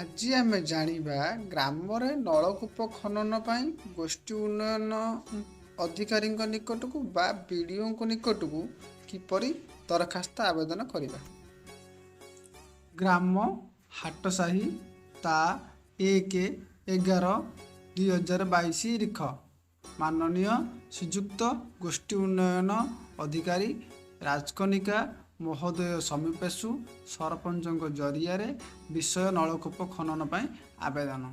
ଆଜି ଆମେ ଜାଣିବା ଗ୍ରାମରେ ନଳକୂପ ଖନନ ପାଇଁ ଗୋଷ୍ଠୀ ଉନ୍ନୟନ ଅଧିକାରୀଙ୍କ ନିକଟକୁ ବା ବିଡ଼ିଓଙ୍କ ନିକଟକୁ କିପରି ଦରଖାସ୍ତ ଆବେଦନ କରିବା। ଗ୍ରାମ ହାଟସାହି, ତା 1/11/2022 ରିଖ। ମାନନୀୟ ଶ୍ରୀଯୁକ୍ତ ଗୋଷ୍ଠୀ ଉନ୍ନୟନ ଅଧିକାରୀ ରାଜକନିକା ମହୋଦୟ ସମୀପେଷୁ, ସରପଞ୍ଚଙ୍କ ଜରିଆରେ, ବିଷୟ ନଳକୂପ ଖନନ ପାଇଁ ଆବେଦନ।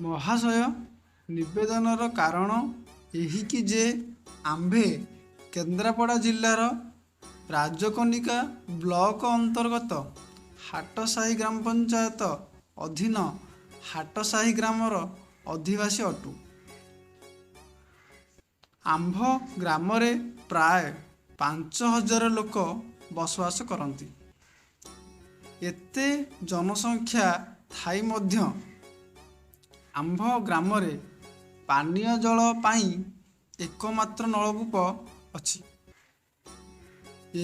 ମହାଶୟ, ନିବେଦନର କାରଣ ଏହିକି ଯେ ଆମ୍ଭେ କେନ୍ଦ୍ରାପଡ଼ା ଜିଲ୍ଲାର ରାଜକନିକା ବ୍ଲକ ଅନ୍ତର୍ଗତ ହାଟସାହି ଗ୍ରାମ ପଞ୍ଚାୟତ ଅଧୀନ ହାଟସାହି ଗ୍ରାମର ଅଧିବାସୀ ଅଟୁ। ଆମ୍ଭ ଗ୍ରାମରେ ପ୍ରାୟ 5000 ଲୋକ ବସବାସ କରନ୍ତି। ଏତେ ଜନସଂଖ୍ୟା ଥାଇ ମଧ୍ୟ ଆମ୍ଭ ଗ୍ରାମରେ ପାନୀୟ ଜଳ ପାଇଁ ଏକମାତ୍ର ନଳକୂପ ଅଛି।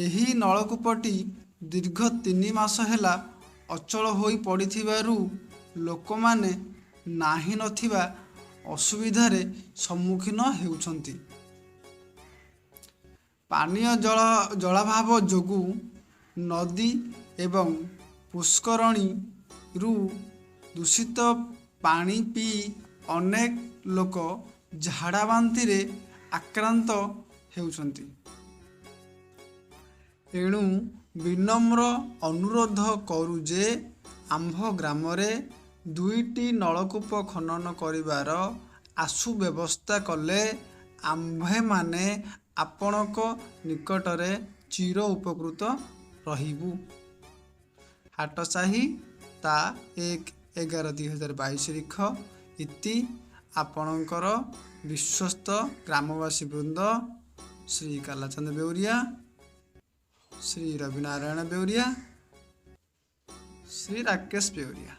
ଏହି ନଳକୂପଟି ଦୀର୍ଘ 3 ମାସ ହେଲା ଅଚଳ ହୋଇ ପଡ଼ିଥିବାରୁ ଲୋକମାନେ ନାହିଁ ନଥିବା ଅସୁବିଧାରେ ସମ୍ମୁଖୀନ ହେଉଛନ୍ତି। ପାନୀୟ ଜଳ ଜଳାଭାବ ଯୋଗୁଁ ନଦୀ ଏବଂ ପୁଷ୍କରଣୀରୁ ଦୂଷିତ ପାଣି ପିଇ ଅନେକ ଲୋକ ଝାଡ଼ା ବାନ୍ତିରେ ଆକ୍ରାନ୍ତ ହେଉଛନ୍ତି। ଏଣୁ ବିନମ୍ର ଅନୁରୋଧ କରୁ ଯେ ଆମ୍ଭ ଗ୍ରାମରେ 2ଟି ନଳକୂପ ଖନନ କରିବାର ଆଶୁ ବ୍ୟବସ୍ଥା କଲେ ଆମ୍ଭେମାନେ ଆପଣଙ୍କ ନିକଟରେ ଚିର ଉପକୃତ ରହିବୁ। ହାଟସାହି, ତା 1/11/2022 ରିଖ। ଇତି ଆପଣଙ୍କର ବିଶ୍ୱସ୍ତ ଗ୍ରାମବାସୀ ବୃନ୍ଦ, ଶ୍ରୀ କାଲାଚାନ୍ଦ ବେଉରିଆ, ଶ୍ରୀ ରବିନାରାୟଣ ବେଉରିଆ, ଶ୍ରୀ ରାକେଶ ବେଉରିଆ।